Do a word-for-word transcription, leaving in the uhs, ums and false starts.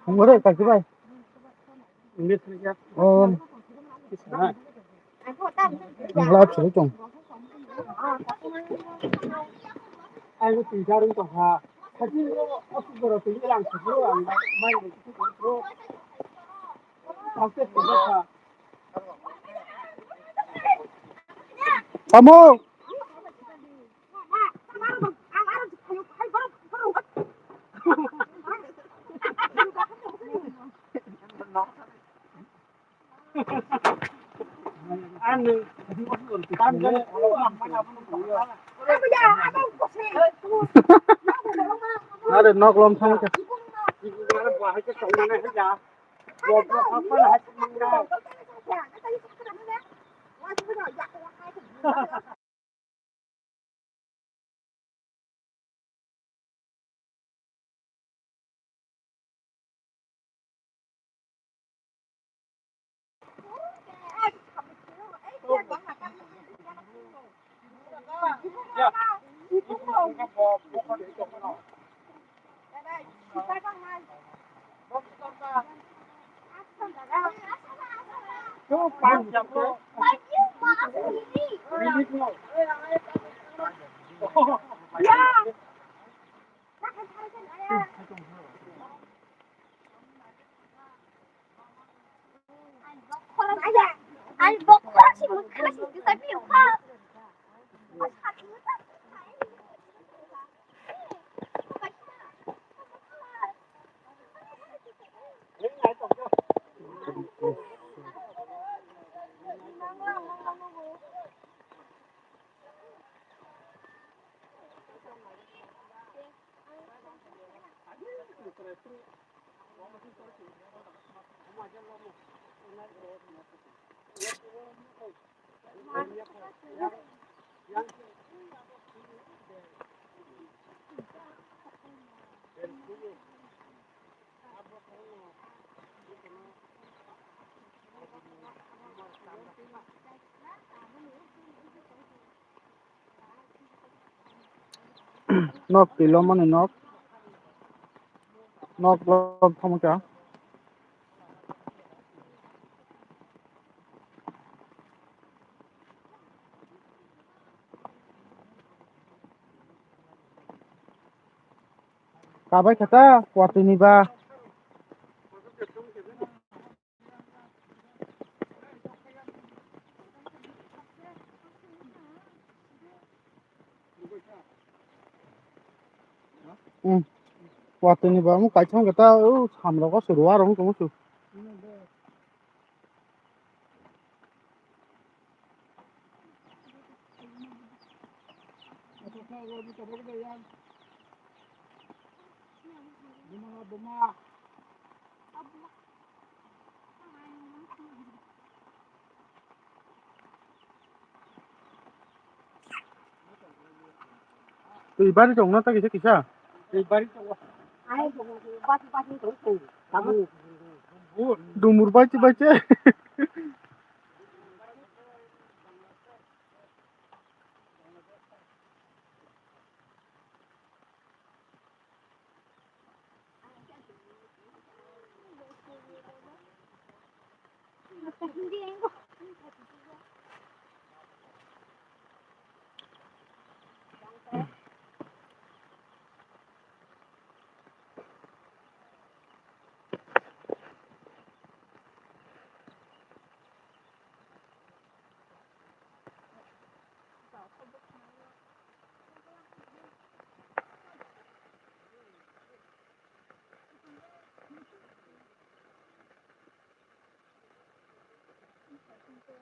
Hungre, kaisi bai. Oh. Ang live solo tong. Ang twi jarung tong ha. Kachi o sugoro twi ang sugoro ang bai bai sugoro. Ang twi sugoro ha. Tamo. Are nok lom thang kha. Nok twi lomani nok. Nok lom thangma kha. Kabai kha ta, watwi ni ba. Hmm. Watwi ni ba, omo kaisa wngkha ta, o samrok o suru, aro wngkha omo su. Twi bari tong na ta kisa kisa. Twi bari tong. Dumur bai ti bai te. hwnkhe